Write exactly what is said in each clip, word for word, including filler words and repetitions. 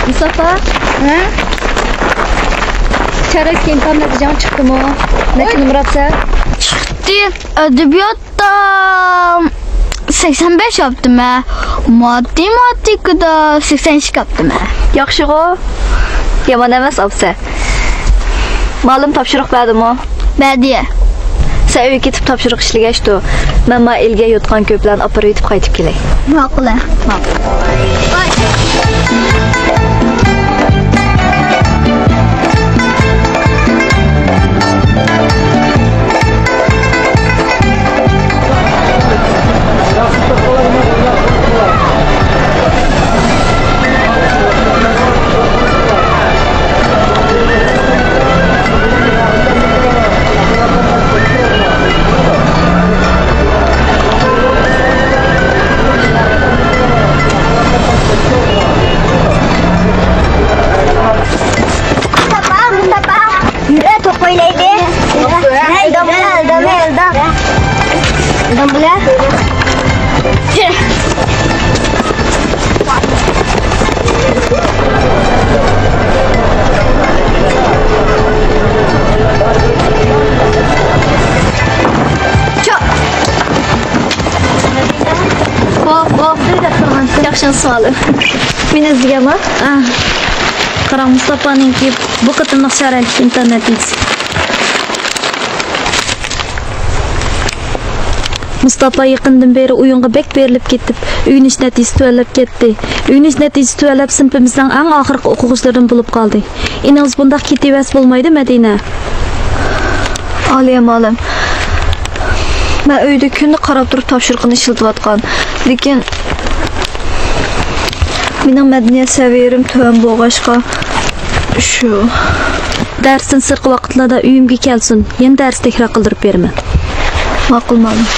مۇستافا، ھە؟ چارەك ئىمتىھان نەتىجەڭ چىقتىمۇ؟ نەچچە نومۇر ئاپسەن؟ چىقتى. ئەدەبىياتتا سەكسەن بەش ئاپتىمەن. ماتېماتىكىدا سەكسەن ئىككى ئاپتىمەن. ياخشىغۇ؟ يامان ئەمەس ئاپسەن. مۇئەللىم تاپشۇرۇق بەردىمۇ؟ بەردى. سەن ئۆيگە كېتىپ تاپشۇرۇق ئىشلىگەچتۇ. مەن ما ئىلگە يوتقان كۆپلەرنى ئاپىرىۋېتىپ قايتىپ كېلەي. ماقۇل. ماقۇل. مۇستافا، مۇستافا. يۈرە، توپ ئوينايلى. ئىلدام بىلەن، ئىلدام بىلەن، ئىلدام. ئىلدام بىلەن. چوق. ھوپ، ھوپ. ياخشى سوئال. مېنى ئىزدىگەنما؟ ئاھ. قاراڭ، مۇستاپانىڭكى بۇ قېتىملىق شارائىتلىق ئىمتىھان نەتىجىسى. مۇستاپا يېقىندىن بېرى ئويۇنغا بەك بېرىلىپ كېتىپ، ئۆگىنىش نەتىجىسى تۆۋەنلەپ كەتتى. ئۆگىنىش نەتىجىسى تۆۋەنلەپ، سىنىپىمىزنىڭ ئەڭ ئاخىرقى ئوقۇغۇچىلىرىدىن بولۇپ قالدى. ئىنىڭىز بۇنداق كېتىۋەرسە بولمايدۇ، مەدىنە. ئالىيە مۇئەللىم، مەن ئۆيدە كۈندە قاراپ تۇرۇپ تاپشۇرۇقىنى ئىشلىتىۋاتقان. لېكىن مېنىڭ مەدەنىيەت سەۋىيەم تۆۋەن بولغاچقا، شۇ. دەرستىن سىرتقى ۋاقىتلاردا ئۆيۈمگە كەلسۇن، يەنە دەرس تەكرار قىلدۇرۇپ بېرىمەن. ماقۇل، مۇئەللىم.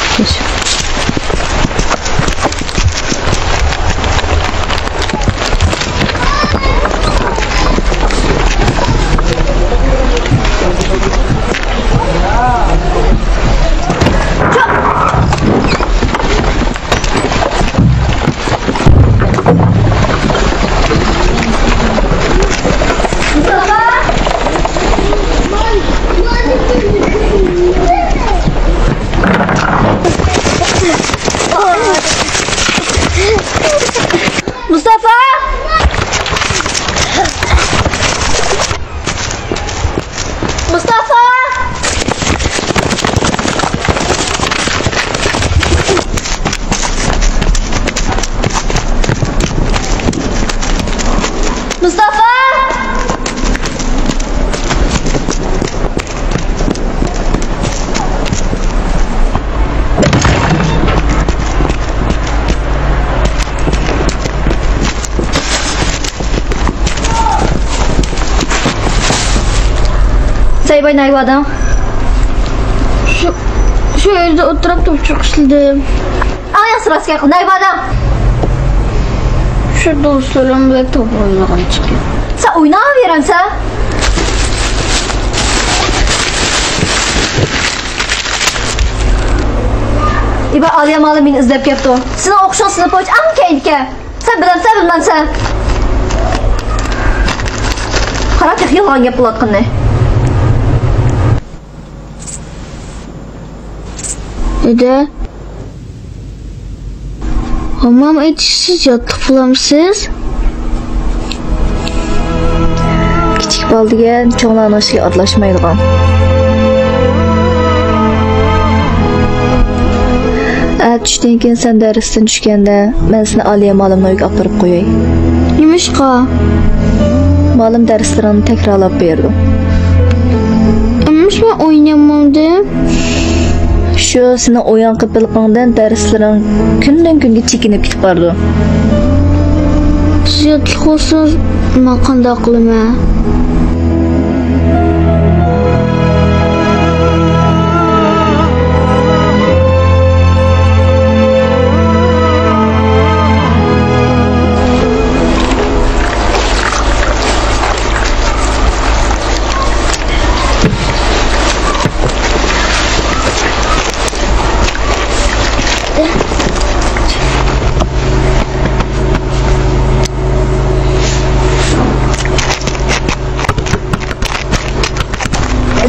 مۇستافا! مۇستافا! مۇستافا! سەيباي، نەگە باردىڭ؟ شۇ، شۇ يەردە ئولتۇرۇپ توپچۇق ئىشلىدىم. ئاڭ ياخشى راست گەپ قىل، نەگە باردىڭ؟ شۇ دوستلىرىم بىلەن توپ ئوينىغىلى چىقتىم. سەن ئويناۋېرەمسەن؟ ئىبا، ئالىيە مۇئەللىم مېنى ئىزدەپ كەپتۇ. سېنىڭ ئوقۇشۇڭ سىنىپ بويىچە ئەڭ كەينىدىكەن. سەن بىلەمسەن، بىلمەمسەن؟ قارا، تېخى يالغان گەپ قىلىۋاتقىنىنى. دېدى. ھاممام ئېيتىشسىز ياتلىق بولامسىز؟ كىچىك بالا دېگەن چوڭلارنىڭ ئىشىگە ئارىلاشمايدىغان. ئەتە چۈشتىن كېيىن سەن دەرستىن چۈشكەندە، مەن سېنى ئالىيە مۇئەللىمنىڭ ئۆيىگە ئاپىرىپ قوياي. نېمىشقا؟ مۇئەللىم دەرسلىرىڭنى تەكرارلاپ بېرىدۇ. ئەمىسە مەن ئوينىيالمامدىم. شۇ سېنىڭ ئويۇن قېپىللىقىڭدىن دەرسلىرىڭ كۈندىن-كۈنگە چېكىنىپ كېتىپ بارىدۇ. سىز ياتلىق بولسىڭىز، مەن قانداق قىلىمەن؟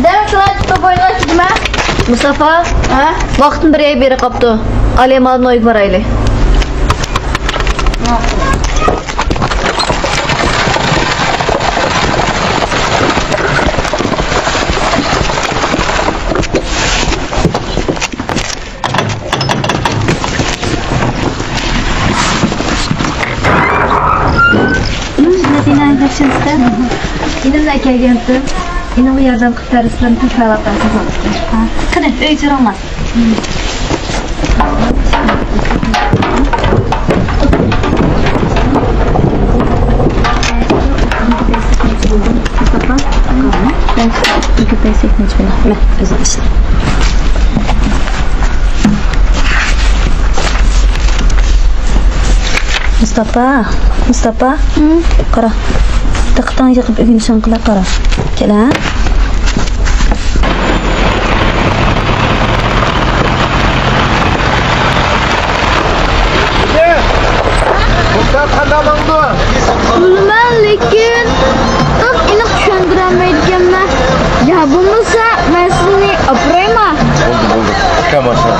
دەل شۇلار توپ ئوينىغاچ دېمە. مۇستاپا، ھە؟ ۋاقىتنى بېرەي، بېرى قاپتۇ. ئالىيمالنى ئويغا بارايلى. ئىنىم بىلەن كەلگەنتىم. ئىنىمغا ياردەم قىلىپ بەرسىلەر، تەكرارلاپ بەرسىڭىز بولىدۇ. ھە، قېنى، ئۆيگە يۈرۈڭلار. مۇستاپا، مەن ئۆزۈم ئىشلەيمەن. مۇستاپا، مۇستاپا، ھە؟ قارا. دىققىتىڭنى يىغىپ ئۆگىنىشىڭ قىلە، قارا. كەل، ھە؟ بىلىمەن، لېكىن ئېنىق چۈشەندۈرەلمەيدىكەنمەن. يا بولمىسا، مەن سىزنى ئاپىرايما؟ بولدى، بولدى. ئۇكام، ئاشۇ.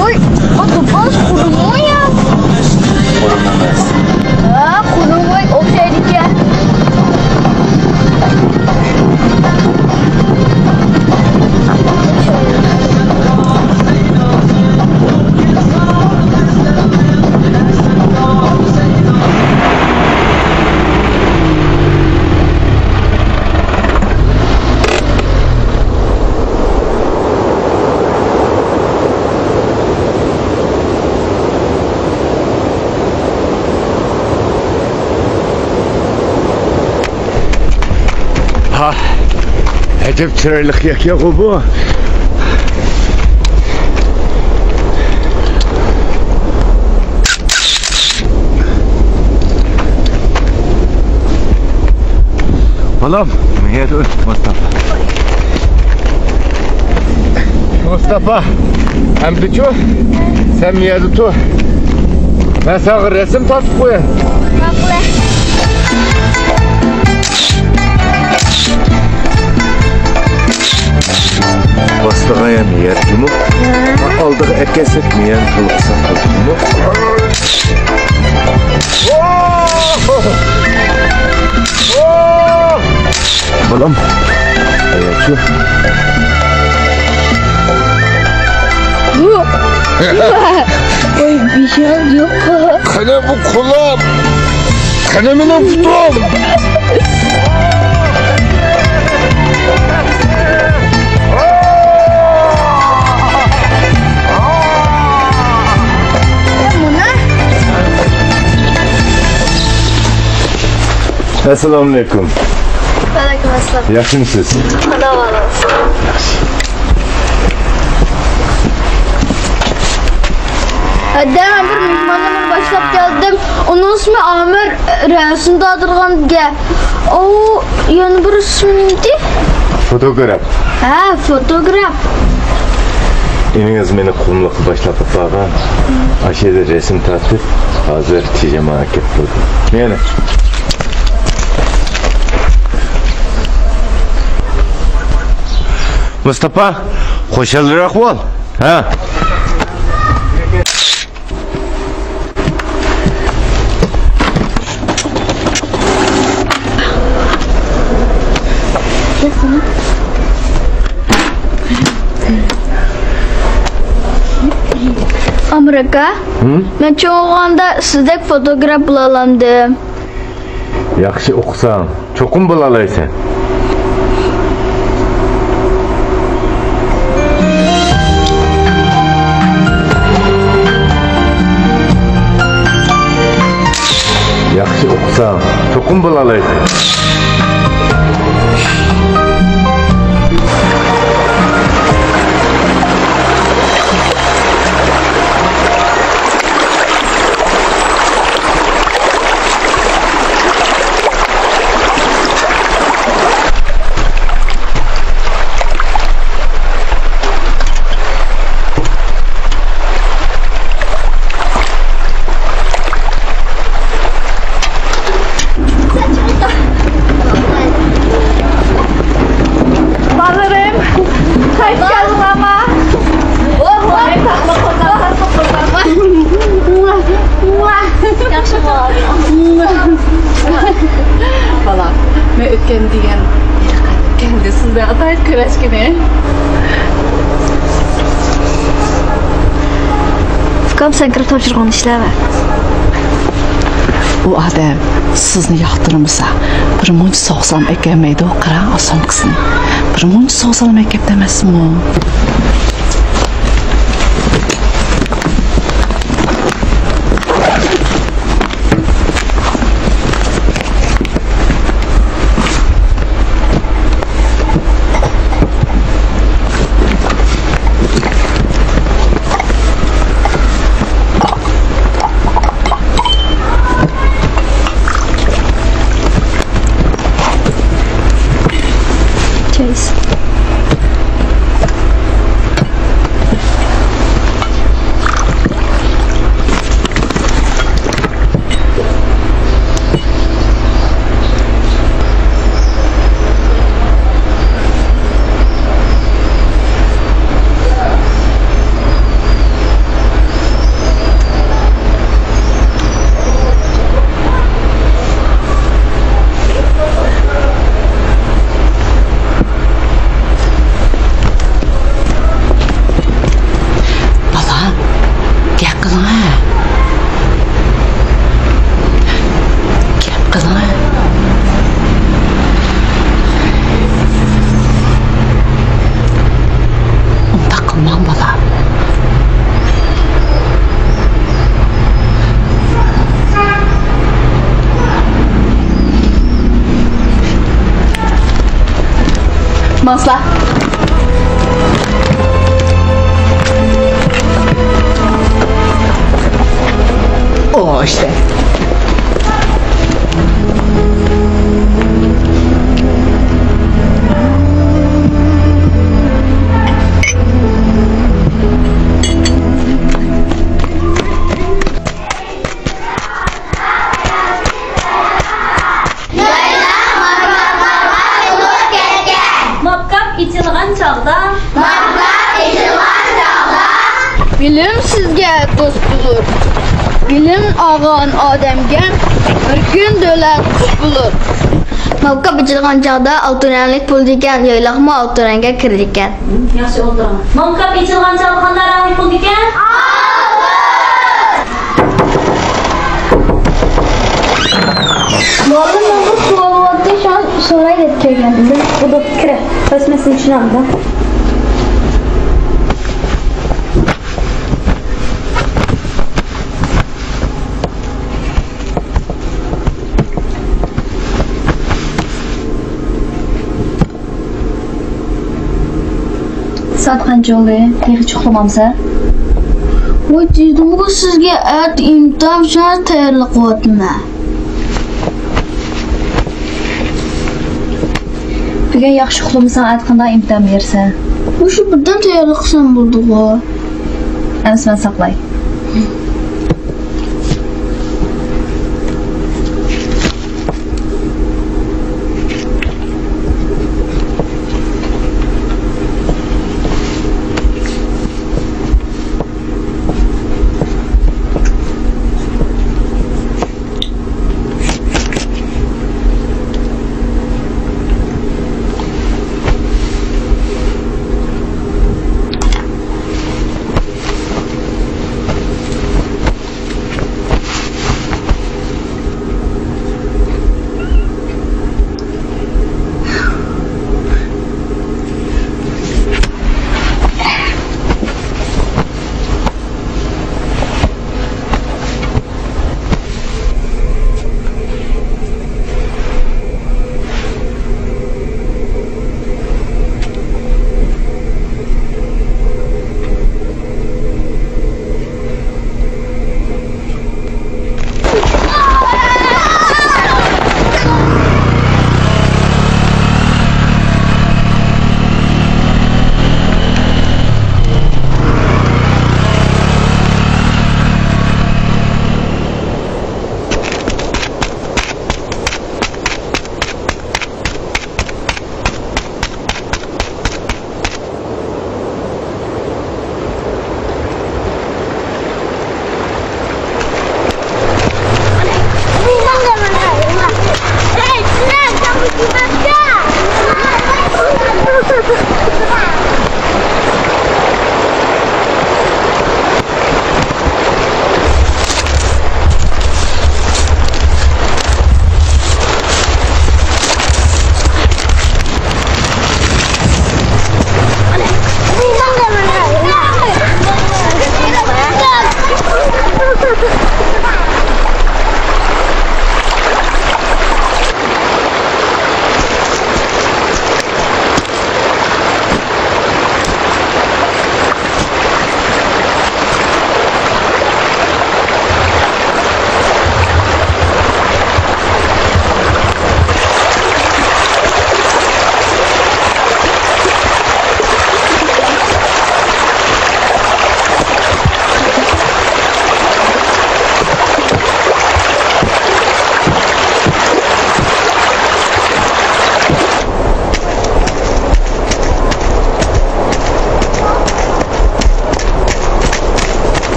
ۋوي، بۇ توپاز قۇرۇمۇ يا؟ قۇرۇم ئەمەس. ھە، قۇرۇمغا ئوخشايدىكەن. ھا، ئەجەب چىرايلىق يەكەنغۇ بۇ. بالام، مۇ يەردە ئۆت، مۇستاپا. مۇستاپا، ئەمدىچۇ؟ سەن مۇ يەردە تۇر. مەن ساڭا رەسىم تارتىپ قوياي. ماقۇل. باستىغان يەر جۇمۇ. ئالدىغا ئەكەلسەك مىيەن قىلىقسا قىلدىمۇ. بالام. ئاياچۇ. ۋوي، بىشال يوق. قېنى بۇ قولۇم؟ قېنى مېنىڭ پۇتۇم؟ ئەسسالامۇئەلەيكۇم. ۋەئەلەيكۇم ئەسسالام. ياخشىمۇسىز؟ خۇدا خالىسا. ھەدە، مەن بىر مېھماننى باشلاپ كەلدىم. ئۇنىڭ ئىسمى ئامىر، رەسىم تارتىدىغان گەپ. ئۇ يەنە بىر ئىسمى نېمىدى؟ فوتوگراف. ھە، فوتوگراف. ئىنىڭىز مېنى قۇملۇققا باشلاپ بارغان. ئاشۇ يەردە رەسىم تارتىپ، ھازىر تېجەمگە ئەكەپ قويدۇم. مەيلى. مۇستاپا، خۇشالراق بول. ھە. ئامىر ئاكا، ھە؟ مەن چوڭ بولغاندا سىزدەك فوتوگراف بولالامدىم. ياخشى ئوقۇساڭ، چوقۇم بولالايسەن. ياخشى ئوقۇساڭ، چوقۇم بولالايسەن. ئۆتكەن دېگەن ھېلىقى كەلدى سىزدە ئاتايىت كۆرەشكىنى. ئۇكام، سەن كىرىپ تاپشۇرغان ئىشلار بار. ئۇ ئادەم سىزنى ياقتۇرمىسا، بىر مۇنچە سوغسام ئەكەلمەيدۇ، قاراڭ، سومكىسىنى. بىر مۇنچە سوغسام ئەكەپتۇ ئەمەسمۇ؟ بالام، گەپ قىلىڭە. گەپ قىلىڭە. ئۇنداق قىلماڭ، بالام. ماڭسىلا. ئو، ئىشتە. يايلاق مارماقلارغا تولۇپ كەتكەن. ماپكاپ ئېچىلغان چاغدا. ماپكاپ ئېچىلغان چاغدا. بىلىم سىزگە دوست بولۇر. بىلىم ئالغان ئادەمگە بىر كۈن دۆلەت قۇش بولۇر. ماپكاپ ئېچىلغان چاغدا ئالتۇن رەڭلىك بولىدىكەن، يايلاقمۇ ئالتۇن رەڭگە كىرىدىكەن. ياخشى ئولتۇرۇڭ. ماڭكاپ ئېچىلغان چاغدا قانداق رەڭلىك بولىدىكەن؟ مۇئەللىم، مەن بىر سوئال بولاتتى، شۇڭا سوراي دەپ كەلگەن. بىلدىم، بولدى، كىرە. بەس، مەسىلىنى چۈشىنەلمىدىم. سائەت قانچە بولدى؟ تېخىچە ئۇخلىمامسەن؟ ۋاي، دېدىمغۇ سىزگە، ئەتە ئىمتىھان، شۇڭا تەييارلىق قىلىۋاتىمەن. بۈگۈن ياخشى ئۇخلىمىساڭ، ئەتە قانداق ئىمتىھان بېرىسەن؟ مۇشۇ بىردەم تەييارلىق قىلسام بولدىغۇ. ئەمىسە مەن ساقلاي.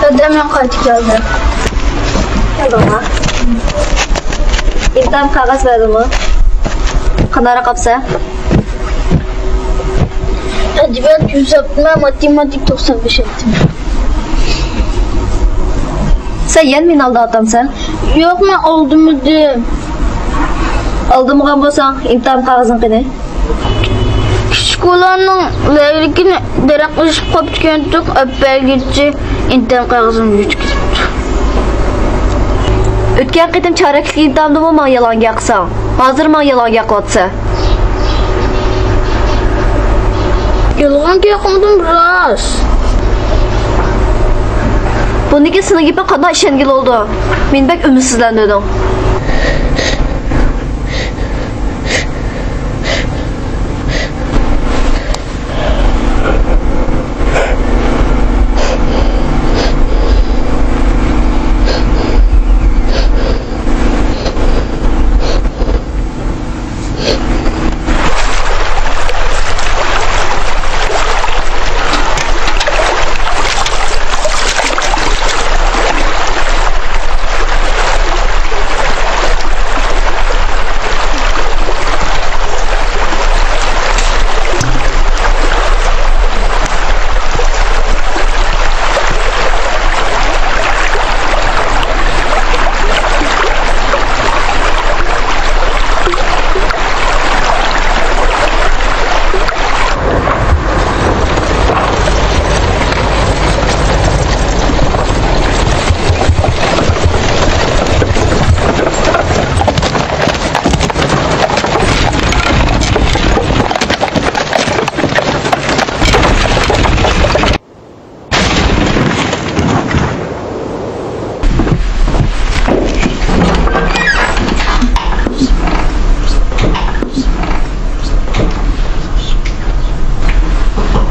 دادام مەن قايتىپ كەلدىم. كەلدىڭما؟ ئىمتىھان قەغەز بەردىمۇ؟ قانداقراق قاپسەن؟ ئەدەبىيات يۈز ئاپتىمەن، ماتېماتىك توقسان بەش ئاپتىمەن. سەن يەنە مېنى ئالداۋاتامسەن؟ يوق، مەن ئالدىمىدىم. ئالدىمىغان بولساڭ، ئىمتىھان قەغىزىڭ قېنى؟ كىچىك بالىنىڭ لەگلىكىنى دەرەخ ئېشىپ قاپتىكەنتۇق، ئەپەرگىچە ئىمتىھان قەغىزىم يۈتۈپ كېتىپتۇ. ئۆتكەن قېتىم چارەكلىك ئىمتىھاندىمۇ ماڭا يالغان گەپ قىلساڭ، ھازىر ماڭا يالغان گەپ قىلىۋاتىسەن. يالغان گەپ قىلمىدىم، راست. بۇندىن كېيىن سېنىڭ گېپىڭگە قانداق ئىشەنگىلى بولىدۇ؟ مېنى بەك ئۈمىدسىزلەندۈردۈڭ.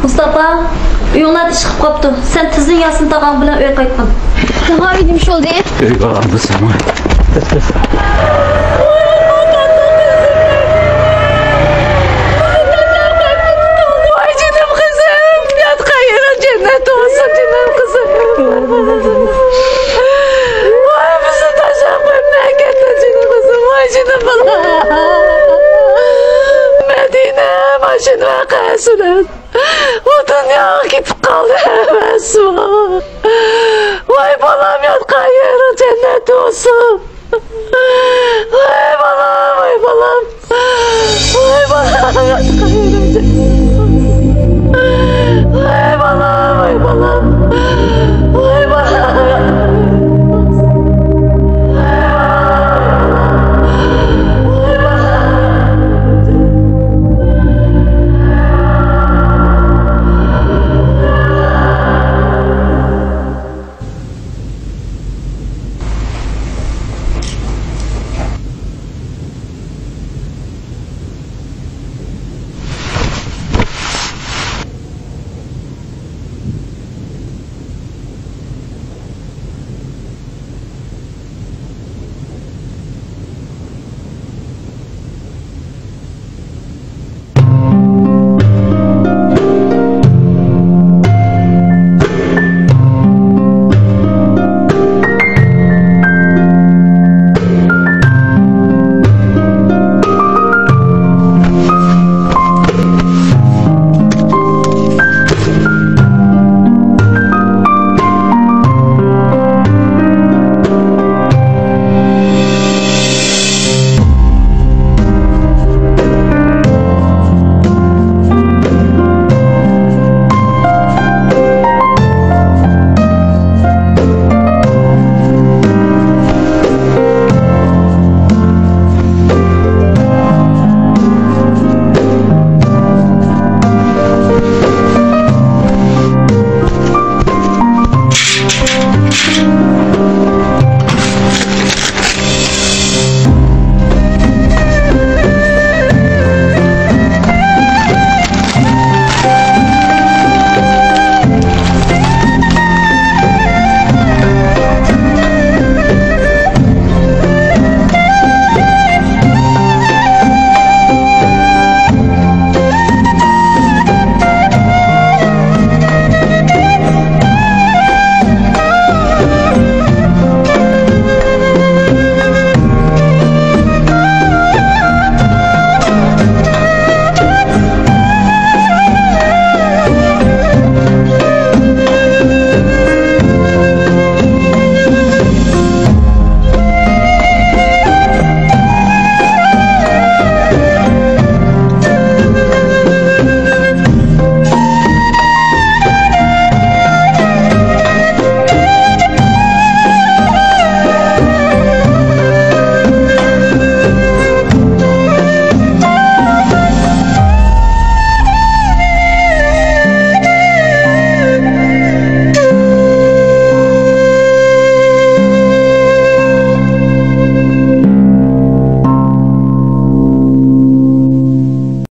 مۇستاپا، ئۆيۈڭلەردە ئىش قىپ قاپتۇ. سەن تېزدىن ياسىن تاغاڭ بىلەن ئۆيگە قايتقىن. تاغا ئۆيدە ئىش بولدى. ئۆيگە بارمىساڭ. ۋاي جېنىم قىزىم، ياتقان يېرىڭ جەننەت بولسۇن، جېنىم قىزىم. ۋاي بىزنى تاشلاپ قويۇپ نەگە كەتتىڭ جېنىم قىزىم، ۋاي جېنىم بالام. مەدىنە، ماشىنا ۋەقەسىدىن بۇ دۇنياغا كېتىپ قالدى ئەمەسمۇ؟ ۋاي بالام، ياتقان يېرىڭ جەننەت بولسۇن. ۋاي بالام، ۋاي